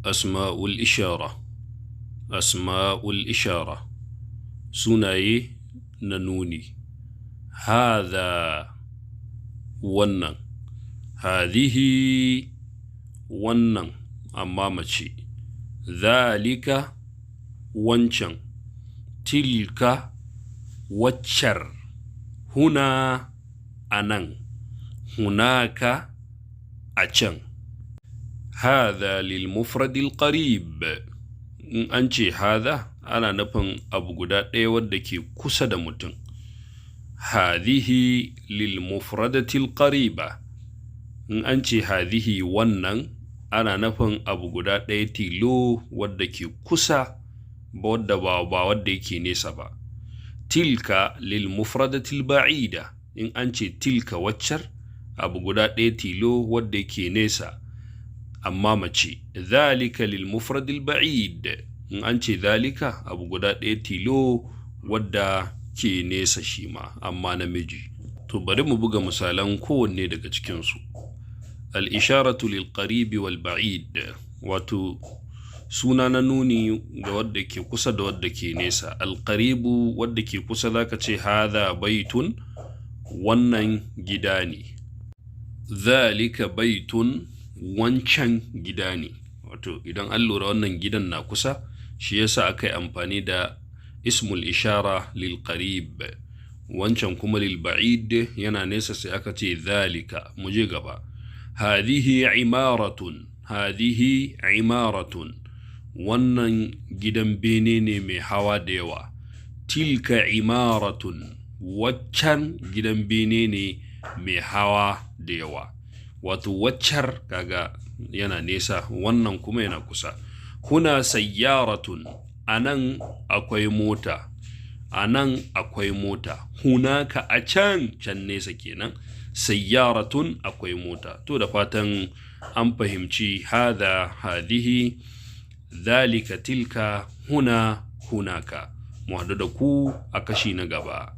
Asma'ul ishara. Asma'ul ishara sunaye na nuni. Hadha, wannan. Hadhihi, wannan amma mace. Dhalika, wancan. Tilka, waccar. Huna, anan. Hunaka, a can. Hadha lil mufradil qarib. In an ce hadha, ana nufin abu guda ɗaya wadda ke kusa da mutum. Hadhihi lil mufradatil qariba. In an ce hadhihi, wannan, ana nufin abu guda ɗaya tilo wadda ke kusa, ba wadda ba wadda yake nesa ba. Tilka lil mufradatil ba'ida. In an ce tilka, waccar, abu guda ɗaya tilo wadda yake nesa amma mace. Dhalika lil mufradil ba'id. In an ce dhalika, abu guda ɗaya tilo wadda ke nesa shi ma amma namiji. To, bari mu buga misalan kowanne daga cikinsu. Al-isharatu lil qaribi wal ba'id, wato suna na nuni ga wadda ke kusa da wadda ke nesa. Al-qaribu, wadda ke kusa, zaka ce hadha baitun, wannan gida ne. Dhalika baitun, wancan gida ne. Wato idan an lura, wannan gidan na kusa, shi yasa aka yi amfani da ismul ishara lil qarib. Wancan kuma lil ba'id, yana nesa, sai aka ce dhalika. Mu je gaba. Hadhihi imaratun. Hadhihi imaratun, wannan gidan bene ne mai hawa da yawa. Tilka imaratun, waccan gidan bene ne mai hawa da yawa. Wato waccar kaga yana nesa, wannan kuma yana kusa. Huna sayyaratun, anan akwai mota. Anan akwai mota. Hunaka, a can can nesa kenan. Sayyaratun, akwai mota. To, da fatan an fahimci hadha, hadhihi, dhalika, tilka, huna, hunaka. Mu haɗu da ku a kashi na gaba.